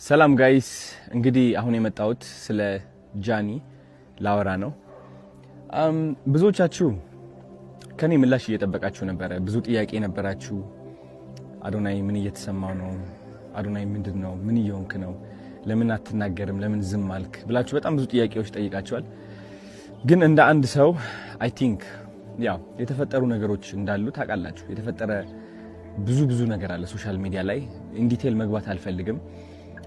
ሰላም guys፣ እንግዲህ አሁን የመጣሁት ስለ ጃኒ ላወራ ነው። ብዙዎቻችሁ ከኔ ምላሽ እየጠበቃችሁ ነበረ። ብዙ ጥያቄ ነበራችሁ። አዶናይ ምን እየተሰማው ነው? አዶናይ ምንድን ነው? ምን እየሆንክ ነው? ለምን አትናገርም? ለምን ዝም አልክ? ብላችሁ በጣም ብዙ ጥያቄዎች ጠይቃችኋል። ግን እንደ አንድ ሰው I think ያው የተፈጠሩ ነገሮች እንዳሉ ታውቃላችሁ። የተፈጠረ ብዙ ብዙ ነገር አለ social media ላይ። In detail መግባት አልፈልግም፣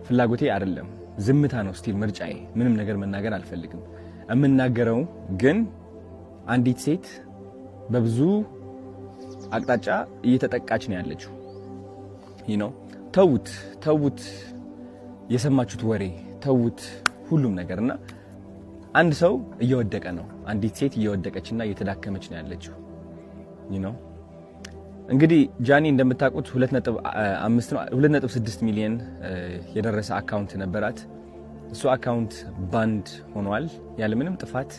ፍላጎቴ አይደለም። ዝምታ ነው still ምርጫዬ። ምንም ነገር መናገር አልፈልግም። የምናገረው ግን አንዲት ሴት በብዙ አቅጣጫ እየተጠቃች ነው ያለችው። ተዉት ተዉት፣ የሰማችሁት ወሬ ተዉት፣ ሁሉም ነገር እና አንድ ሰው እየወደቀ ነው። አንዲት ሴት እየወደቀችና እየተዳከመች ነው ያለችው። እንግዲህ ጃኒ እንደምታውቁት 2.5 ነው፣ 2.6 ሚሊዮን የደረሰ account ነበራት። እሱ account banned ሆኗል ያለምንም ጥፋት።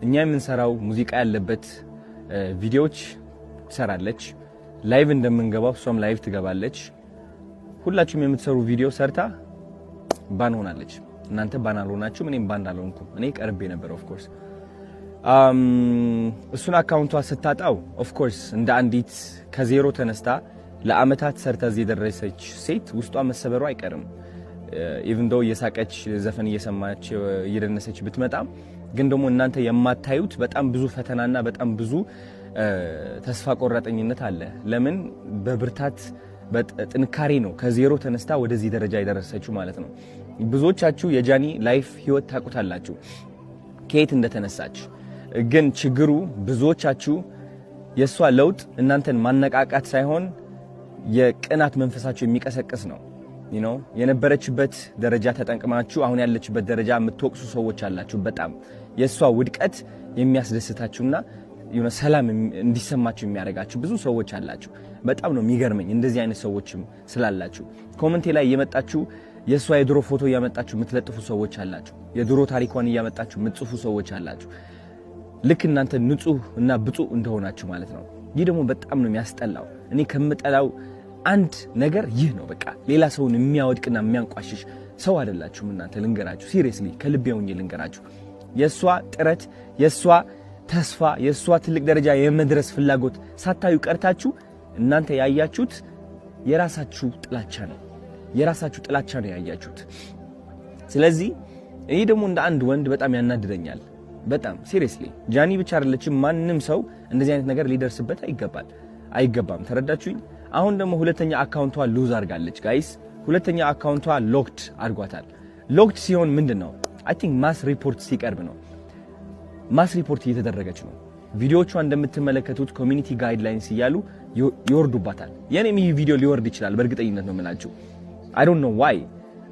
እኛ የምንሰራው ሙዚቃ ያለበት ቪዲዮዎች ትሰራለች። Live እንደምንገባው እሷም live ትገባለች። ሁላችሁም የምትሰሩ ቪዲዮ ሰርታ ban ሆናለች። እናንተ ban አልሆናችሁም፣ እኔም ban አልሆንኩም። እኔ ቀርቤ ነበር of course። እሱን account ቷ ስታጣው of course እንደ አንዲት ከዜሮ ተነስታ ለአመታት ሰርታ እዚህ የደረሰች ሴት ውስጧ መሰበሩ አይቀርም። Even though እየሳቀች፣ ዘፈን እየሰማች፣ እየደነሰች ብትመጣም ግን ደግሞ እናንተ የማታዩት በጣም ብዙ ፈተናና በጣም ብዙ ተስፋ ቆራጠኝነት አለ። ለምን በብርታት በጥንካሬ ነው ከዜሮ ተነስታ ወደዚህ ደረጃ የደረሰችው ማለት ነው። ብዙዎቻችሁ የጃኒ life ህይወት ታውቁታላችሁ ከየት እንደተነሳች። ግን ችግሩ ብዙዎቻችሁ የእሷ ለውጥ እናንተን ማነቃቃት ሳይሆን የቅናት መንፈሳችሁ የሚቀሰቅስ ነው። የነበረችበት ደረጃ ተጠቅማችሁ አሁን ያለችበት ደረጃ የምትወቅሱ ሰዎች አላችሁ። በጣም የእሷ ውድቀት የሚያስደስታችሁና የሆነ ሰላም እንዲሰማችሁ የሚያደርጋችሁ ብዙ ሰዎች አላችሁ። በጣም ነው የሚገርመኝ እንደዚህ አይነት ሰዎችም ስላላችሁ። Comment ኤ ላይ እየመጣችሁ የእሷ የድሮ ፎቶ እያመጣችሁ የምትለጥፉ ሰዎች አላችሁ። የድሮ ታሪኳን እያመጣችሁ የምትጽፉ ሰዎች አላችሁ። ልክ እናንተ ንጹህ እና ብፁዕ እንደሆናችሁ ማለት ነው። ይህ ደግሞ በጣም ነው የሚያስጠላው። እኔ ከምጠላው አንድ ነገር ይህ ነው። በቃ ሌላ ሰውን የሚያወድቅና የሚያንቋሽሽ ሰው አይደላችሁም እናንተ። ልንገራችሁ፣ seriously ከልቤ ሆኜ ልንገራችሁ። የእሷ ጥረት፣ የእሷ ተስፋ፣ የእሷ ትልቅ ደረጃ የመድረስ ፍላጎት ሳታዩ ቀርታችሁ እናንተ ያያችሁት የራሳችሁ ጥላቻ ነው። የራሳችሁ ጥላቻ ነው ያያችሁት። ስለዚህ ይህ ደግሞ እንደ አንድ ወንድ በጣም ያናድደኛል። በጣም seriously ጃኒ ብቻ አይደለችም። ማንም ሰው እንደዚህ አይነት ነገር ሊደርስበት አይገባል አይገባም። ተረዳችሁኝ? አሁን ደግሞ ሁለተኛ account ቷ lose አድርጋለች guys። ሁለተኛ account ቷ locked አድርጓታል። Locked ሲሆን ምንድን ነው? I think mass report ሲቀርብ ነው። Mass report እየተደረገች ነው። ቪዲዮዎቿ እንደምትመለከቱት community guidelines እያሉ ይወርዱባታል። የኔም ይህ ቪዲዮ ሊወርድ ይችላል፣ በእርግጠኝነት ነው የምላችሁ። I don't know why።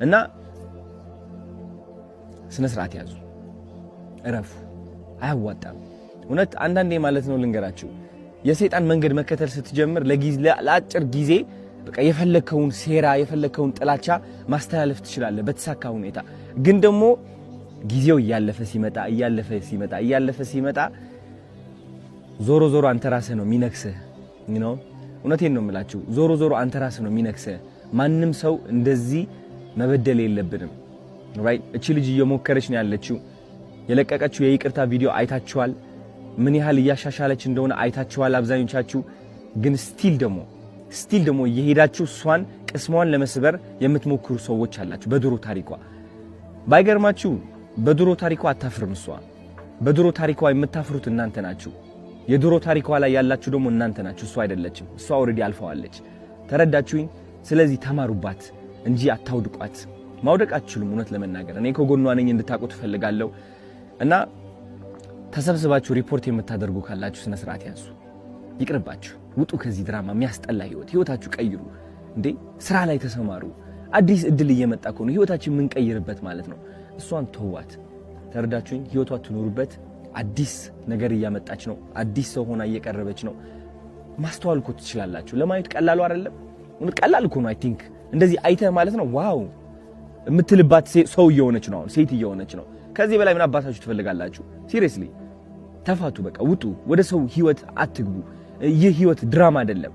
እና ስነ ስርዓት ያዙ፣ እረፉ። አያዋጣም። እውነት አንዳንዴ ማለት ነው ልንገራችሁ፣ የሰይጣን መንገድ መከተል ስትጀምር ለአጭር ጊዜ በቃ የፈለግከውን ሴራ፣ የፈለግከውን ጥላቻ ማስተላለፍ ትችላለህ በተሳካ ሁኔታ። ግን ደግሞ ጊዜው እያለፈ ሲመጣ፣ እያለፈ ሲመጣ፣ እያለፈ ሲመጣ ዞሮ ዞሮ አንተ ራስህ ነው የሚነክስህ። እውነቴን ነው የምላችሁ። ዞሮ ዞሮ አንተ ራስህ ነው የሚነክስህ። ማንም ሰው እንደዚህ መበደል የለብንም። Right፣ እቺ ልጅ እየሞከረች ነው ያለችው። የለቀቀችው የይቅርታ ቪዲዮ አይታችኋል። ምን ያህል እያሻሻለች እንደሆነ አይታችኋል አብዛኞቻችሁ። ግን still ደግሞ እየሄዳችሁ እሷን ቅስሟን ለመስበር የምትሞክሩ ሰዎች አላችሁ። በድሮ ታሪኳ ባይገርማችሁ በድሮ ታሪኳ አታፍርም እሷ። በድሮ ታሪኳ የምታፍሩት እናንተ ናችሁ። የድሮ ታሪኳ ላይ ያላችሁ ደግሞ እናንተ ናችሁ፣ እሷ አይደለችም። እሷ already አልፈዋለች። ተረዳችሁኝ? ስለዚህ ተማሩባት እንጂ አታውድቋት። ማውደቅ አትችሉም። እውነት ለመናገር እኔ ከጎኗ ነኝ እንድታውቁ ትፈልጋለሁ። እና ተሰብስባችሁ ሪፖርት የምታደርጉ ካላችሁ ስነ ስርዓት ያዙ። ይቅርባችሁ። ውጡ ከዚህ ድራማ፣ የሚያስጠላ ህይወት። ህይወታችሁ ቀይሩ እንዴ! ስራ ላይ ተሰማሩ። አዲስ እድል እየመጣ ከሆነ ህይወታችን የምንቀይርበት ማለት ነው። እሷን ተዋት። ተረዳችሁኝ? ህይወቷ ትኖሩበት። አዲስ ነገር እያመጣች ነው። አዲስ ሰው ሆና እየቀረበች ነው። ማስተዋል እኮ ትችላላችሁ። ለማየት ቀላሉ አይደለም። ቀላል እኮ ነው። I think እንደዚህ አይተህ ማለት ነው wow የምትልባት ሰው እየሆነች ነው። አሁን ሴት እየሆነች ነው። ከዚህ በላይ ምን አባታችሁ ትፈልጋላችሁ? Seriously ተፋቱ። በቃ ውጡ። ወደ ሰው ህይወት አትግቡ። ይህ ህይወት ድራማ አይደለም።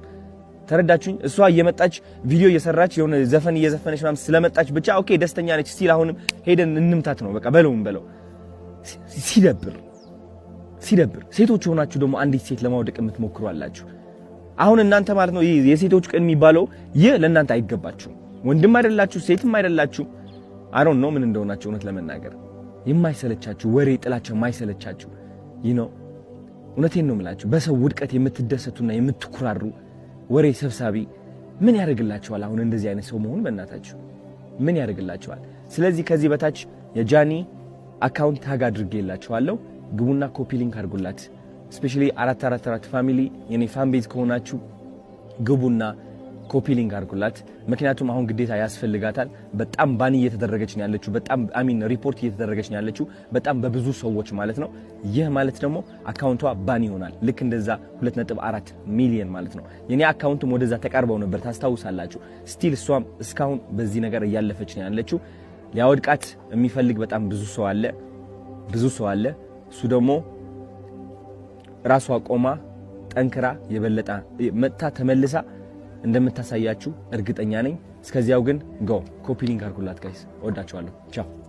ተረዳችሁኝ? እሷ እየመጣች ቪዲዮ እየሰራች የሆነ ዘፈን እየዘፈነች ምናምን ስለመጣች ብቻ okay ደስተኛ ነች። Still አሁንም ሄደን እንምታት ነው በቃ፣ በለውም በለው። ሲደብር ሲደብር። ሴቶች ሆናችሁ ደግሞ አንዲት ሴት ለማውደቅ የምትሞክሩ አላችሁ። አሁን እናንተ ማለት ነው ይህ የሴቶች ቀን የሚባለው ይህ ለእናንተ አይገባችሁም። ወንድም አይደላችሁ፣ ሴትም አይደላችሁ። I don't know ምን እንደሆናችሁ፣ እውነት ለመናገር የማይሰለቻችሁ ወሬ፣ ጥላቻ የማይሰለቻችሁ ይህ ነው። እውነቴን ነው የምላችሁ። በሰው ውድቀት የምትደሰቱና የምትኩራሩ ወሬ ሰብሳቢ ምን ያደርግላችኋል? አሁን እንደዚህ አይነት ሰው መሆን በእናታችሁ ምን ያደርግላችኋል? ስለዚህ ከዚህ በታች የጃኒ account tag አድርጌላችኋለሁ። ግቡና copy link አድርጉላት። Especially 444 family የኔ fan base ከሆናችሁ ግቡና copy link አድርጉላት። ምክንያቱም አሁን ግዴታ ያስፈልጋታል። በጣም ban እየተደረገች ነው ያለችው። በጣም I mean report እየተደረገች ነው ያለችው በጣም በብዙ ሰዎች ማለት ነው። ይህ ማለት ደግሞ account ቷ ban ይሆናል። ልክ እንደዛ 2.4 ሚሊዮን ማለት ነው። የኔ account ም ወደዛ ተቃርበው ነበር፣ ታስታውሳላችሁ። Still እሷም እስካሁን በዚህ ነገር እያለፈች ነው ያለችው። ሊያወድቃት የሚፈልግ በጣም ብዙ ሰው አለ፣ ብዙ ሰው አለ። እሱ ደግሞ ራሷ ቆማ ጠንክራ የበለጠ መጥታ ተመልሳ እንደምታሳያችሁ እርግጠኛ ነኝ። እስከዚያው ግን go copy link አድርጉላት guys። እወዳችኋለሁ። ቻው።